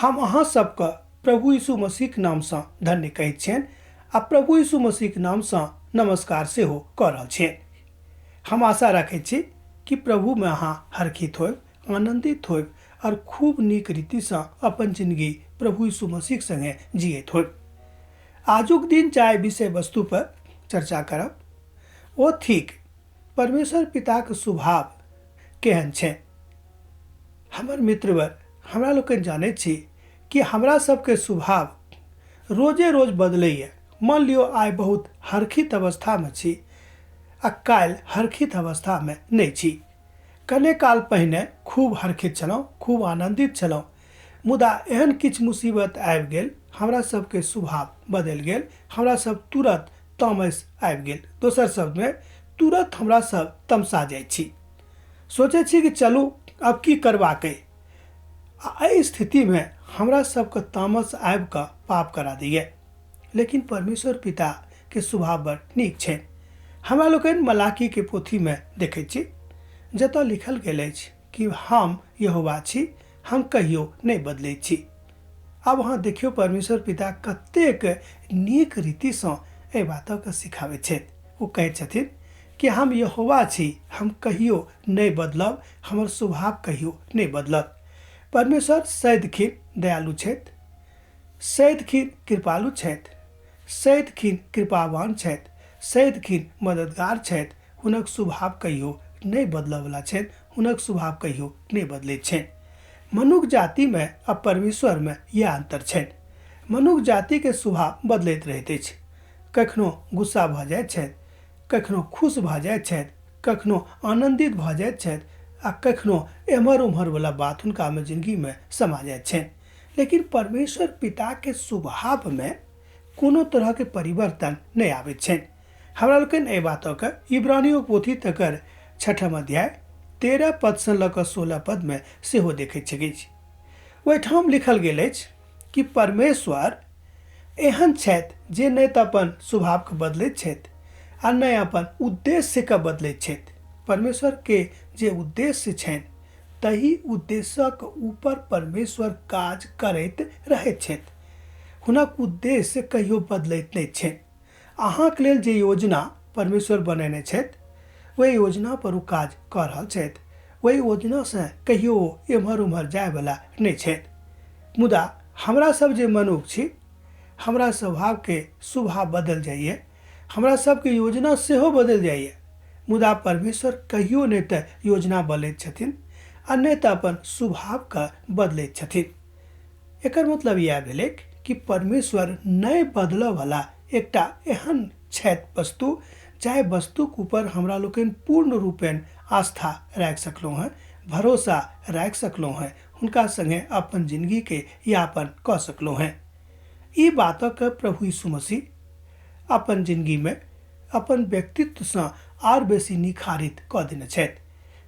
हम अहाँ सबके प्रभु यीशु मसीहक नामसँ धन्य कहैत छियनि आ प्रभु यीशु मसीहक नामसँ नमस्कार सेहो कऽ रहल छियनि। हम आशा रखैत छी कि प्रभुमे अहाँ हर्षित होयब, आनन्दित होयब आओर खूब नीक रीतिसँ अपन जिंदगी प्रभु यीशु मसीहक संगे जियैत होयब। आजुक दिन जाहि विषय वस्तु पर चर्चा करब ओ थिक परमेश्वर पिताक स्वभाव केहन छै। हमर मित्रवर, हमरा लोकनि जानैत छी कि हमरा सबके स्वभाव रोजे रोज बदलैए। मान लियौ आइ बहुत हर्षित अवस्थामे छी आ काल्हि हर्षित अवस्थामे नहि छी। कने काल पहिने खूब हर्षित छलहुँ, खूब आनन्दित छलहुँ, मुदा एहन किछु मुसीबत आबि गेल, हमरा सबके स्वभाव बदलि गेल, हमरा सब तुरत तामस आबि गेल। दोसर शब्दमे तुरत हमरा सब तमसा जाइ छी, सोचै छी कि चलू आब की करबाक अइ। आ एहि स्थितिमे हमरा सबके तामस आबि कऽ पाप करा दैए। लेकिन परमेश्वर पिताके स्वभाव बड़ नीक छै। हमरा लोकनि मलाकीके पोथीमे देखै छी जतऽ लिखल गेल अछि कि हम यहोवा छी, हम कहियो नहि बदलैत छी। आब अहाँ देखियौ परमेश्वर पिता कतेक नीक रीतिसँ एहि बातके सिखाबैत छथि। ओ कहैत छथिन कि हम यहोवा छी, हम कहियो नहि बदलब, हमर स्वभाव कहियो नहि बदलत। परमेश्वर सदिखन दयालु छथि, सदिखन कृपालु छथि, सदिखन कृपावान छथि, सदिखन मददगार छथि। हुनक स्वभाव कहियो नहि बदलऽवला छनि, हुनक स्वभाव कहियो नहि बदलैत छनि। मनुख जातिमे आ परमेश्वरमे इएह अन्तर छनि। मनुख जातिके स्वभाव बदलैत रहैत अछि। कखनो गुस्सा भऽ जाइत छथि, कखनो खुश भऽ जाइत छथि, कखनो आनन्दित भऽ जाइत छथि आ कखनो एम्हर ओम्हरवला बात हुनकामे जिनगीमे समा जाइत छनि। लेकिन परमेश्वर पिताके स्वभावमे कोनो तरहके परिवर्तन नहि आबैत छनि। हमरा लोकनि एहि बातके इब्रानियो पोथी तकर छठम अध्याय 13 पदसँ लऽ कऽ 16 पदमे सेहो देखैत सकै छी। ओहिठाम लिखल गेल अछि कि परमेश्वर एहन छथि जे नहि तऽ अपन स्वभावके बदलैत छथि आ नहि अपन उद्देश्यके बदलैत छथि। परमेश्वरके जे उद्देश्य छनि तही उद्देश्यक ऊपर परमेश्वर काज करैत रहैत छथि। हुनक उद्देश्य कहियो बदलैत नहि छनि। अहाँके लेल जे योजना परमेश्वर बनेने छथि ओहि योजना पर ओ काज कऽ रहल छथि। ओहि योजनासँ कहियो एम्हर ओम्हर जायवला नहि छथि। मुदा हमरा सब जे मनुख छी, हमरा स्वभावके स्वभाव बदलि जाइए, हमरा सबके योजना सेहो बदलि जाइए, मुदा परमेश्वर कहियो नहि तऽ योजना बदलैत छथिन आ नहि तऽ अपन स्वभावके बदलैत छथिन। एकर मतलब इएह भेलै कि परमेश्वर नहि बदलऽवला एकटा एहन छथि वस्तु जाहि वस्तुक ऊपर हमरा लोकनि पूर्ण रूपेण आस्था राखि सकलहुँ हेँ, भरोसा राखि सकलहुँ हेँ, हुनका संगे अपन जिंदगीके यापन कऽ सकलहुँ हेँ। ई बातक प्रभु यीशु मसीह अपन जिंदगीमे अपन व्यक्तित्वसँ आर बेसी निखारित कऽ देने छथि।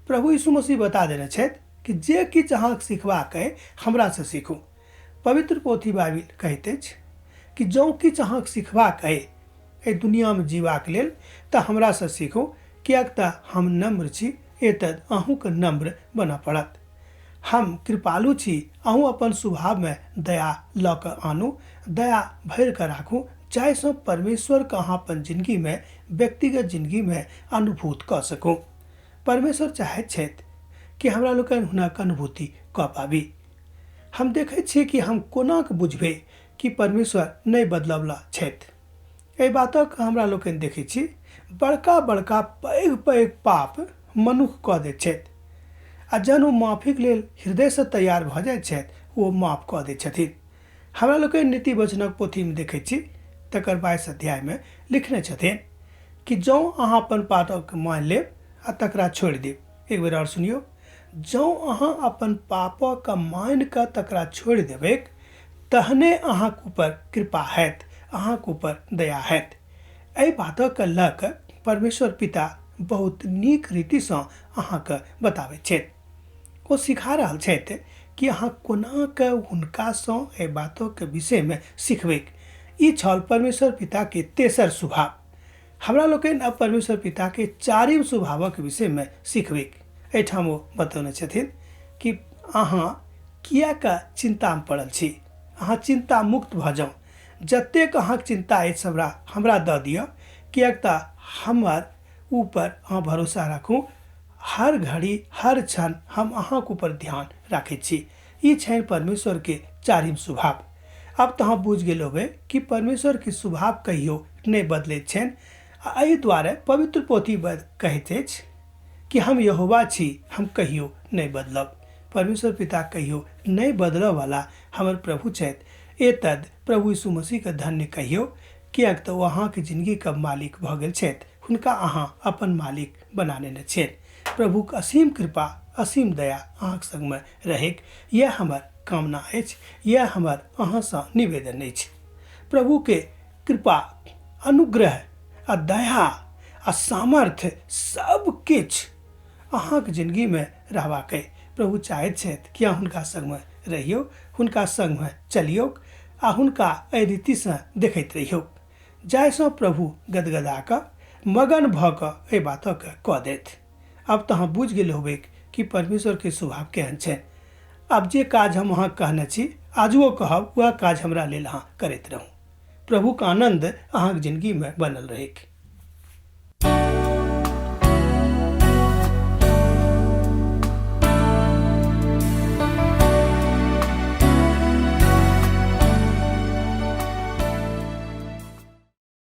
प्रभु यीशु मसीह बता देने छथि कि जे किछु अहाँके सिखबाक अइ हमरासँ सीखू। पवित्र पोथी बाइबिल कहैत अछि कि जँ किछु अहाँके सिखबाक अइ एहि दुनियामे जीबाक लेल तऽ हमरासँ सीखू, किएक तऽ हम नम्र छी, एतद अहूँके नम्र बनऽ पड़त। हम कृपालु छी, अहूँ अपन स्वभावमे दया लऽ कऽ आनू, दया भरि कऽ राखू, जाहिसँ परमेश्वरके अहाँ अपन जिनगीमे, व्यक्तिगत जिनगीमे अनुभूत कऽ सकू। परमेश्वर चाहैत छथि कि हमरा लोकनि हुनक अनुभूति कऽ पाबी। हम देखैत छी कि हम कोना कऽ बुझबै कि परमेश्वर नहि बदलऽवला छथि। एहि बातक हमरा लोकनि देखैत छी बड़का बड़का पैघ पैघ पाप मनुख कऽ दैत छथि आ जहन ओ माफीके लेल हृदयसँ तैयार भऽ जाइत छथि ओ माफ कऽ दैत छथिन। हमरा लोकनि नीति वचनक पोथीमे देखैत छी तकर 22 अध्यायमे लिखने छथिन कि जँ अहाँ अपन पापक मानि लेब आ तकरा छोड़ि देब। एक बेर आओर सुनियौ, जँ अहाँ अपन पापक मानि कऽ तकरा छोड़ि देबैक तहने अहाँके ऊपर कृपा हैत, अहाँके ऊपर दया हैत। एहि बातक लऽ कऽ परमेश्वर पिता बहुत नीक रीतिसँ अहाँके बताबैत छथि। ओ सिखा रहल छथि कि अहाँ कोना कऽ हुनकासँ एहि बातक विषयमे सिखबैक। ई छल परमेश्वर पिताके तेसर स्वभाव। हमरा लोकनि अब परमेश्वर पिताके चारिम स्वभावक विषयमे सिखबैक। एहिठाम ओ बतौने छथिन कि अहाँ किएक चिन्तामे पड़ल छी? अहाँ चिन्ता मुक्त भऽ जाउ। जतेक अहाँके चिन्ता अछि हमरा हमरा दऽ दिअ, किएक तऽ हमर ऊपर अहाँ भरोसा राखू। हर घड़ी हर क्षण हम अहाँके ऊपर ध्यान राखै छी। ई छनि परमेश्वरके चारिम स्वभाव। आब तऽ अहाँ बुझि गेल होबै कि परमेश्वरके स्वभाव कहियो नहि बदलैत छनि। आ एहि दुआरे पवित्र पोथी कहैत अछि कि हम यहोवा छी, हम कहियो नहि बदलब। परमेश्वर पिता कहियो नहि बदलऽवला हमर प्रभु छथि। एतद प्रभु यीशु मसीहके धन्य कहियौ, किएक तऽ ओ अहाँके जिन्दगीके मालिक भऽ गेल छथि। हुनका अहाँ अपन मालिक बना लेने छियनि। प्रभुके असीम कृपा असीम दया अहाँके संगमे रहैक, इएह हमर कामना अछि, इएह हमर अहाँसँ निवेदन अछि। प्रभुके कृपा अनुग्रह आ दया आ सामर्थ्य सब किछु अहाँके जिन्दगीमे रहबाक अइ। प्रभु चाहैत छथि कि अहाँ हुनका संगमे रहियौ, हुनका संगमे चलियौ आ हुनका एहि रीतिसँ देखैत रहियौ, जाहिसँ प्रभु गदगदा कऽ मगन भऽ कऽ एहि बातके कऽ देथि। आब तऽ अहाँ बुझि गेल होबै कि परमेश्वरके स्वभाव केहन छनि। आब जे काज हम अहाँके कहने छी आजुओ कहब, वएह काज हमरा लेल अहाँ करैत रहू। प्रभुके आनन्द अहाँके जिन्दगीमे बनल रहैक।